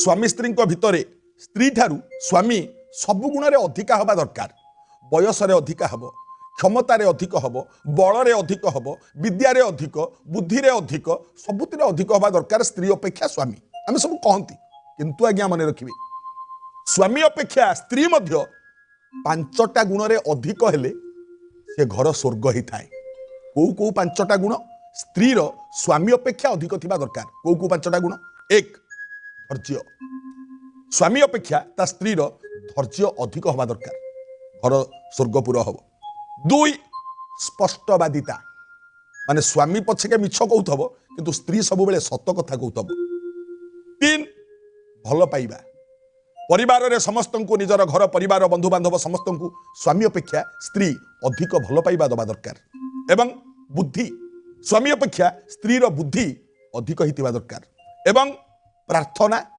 ସ୍ୱାମୀ ସ୍ତ୍ରୀଙ୍କ ଭିତରେ ସ୍ତ୍ରୀ ଠାରୁ ସ୍ୱାମୀ ସବୁ ଗୁଣରେ ଅଧିକା ହେବା ଦରକାର। ବୟସରେ ଅଧିକା ହେବ, କ୍ଷମତାରେ ଅଧିକ ହେବ, ବଳରେ ଅଧିକ ହେବ, ବିଦ୍ୟାରେ ଅଧିକ, ବୁଦ୍ଧିରେ ଅଧିକ, ସବୁଥିରେ ଅଧିକ ହେବା ଦରକାର ସ୍ତ୍ରୀ ଅପେକ୍ଷା ସ୍ୱାମୀ, ଆମେ ସବୁ କହନ୍ତି। କିନ୍ତୁ ଆଜ୍ଞା ମନେ ରଖିବେ, ସ୍ୱାମୀ ଅପେକ୍ଷା ସ୍ତ୍ରୀ ମଧ୍ୟ 5ଟା ଗୁଣରେ ଅଧିକ ହେଲେ ସେ ଘର ସ୍ୱର୍ଗ ହେଇଥାଏ। କୋଉ କୋଉ 5ଟା ଗୁଣ ସ୍ତ୍ରୀର ସ୍ୱାମୀ ଅପେକ୍ଷା ଅଧିକ ଥିବା ଦରକାର? କୋଉ କୋଉ 5ଟା ଗୁଣ? 1, ଧୈର୍ଯ୍ୟ। ସ୍ୱାମୀ ଅପେକ୍ଷା ତା ସ୍ତ୍ରୀର ଧୈର୍ଯ୍ୟ ଅଧିକ ହେବା ଦରକାର, ଘର ସ୍ୱର୍ଗପୁର ହବ। 2, ସ୍ପଷ୍ଟବାଦିତା, ମାନେ ସ୍ୱାମୀ ପଛକେ ମିଛ କହୁଥିବ, କିନ୍ତୁ ସ୍ତ୍ରୀ ସବୁବେଳେ ସତ କଥା କହୁଥିବ। 3, ଭଲ ପାଇବା। ପରିବାରରେ ସମସ୍ତଙ୍କୁ, ନିଜର ଘର ପରିବାର ବନ୍ଧୁବାନ୍ଧବ ସମସ୍ତଙ୍କୁ ସ୍ୱାମୀ ଅପେକ୍ଷା ସ୍ତ୍ରୀ ଅଧିକ ଭଲ ପାଇବା ଦେବା ଦରକାର। ଏବଂ ବୁଦ୍ଧି, ସ୍ୱାମୀ ଅପେକ୍ଷା ସ୍ତ୍ରୀର ବୁଦ୍ଧି ଅଧିକ ହେଇଥିବା ଦରକାର। ଏବଂ ପ୍ରାର୍ଥନା।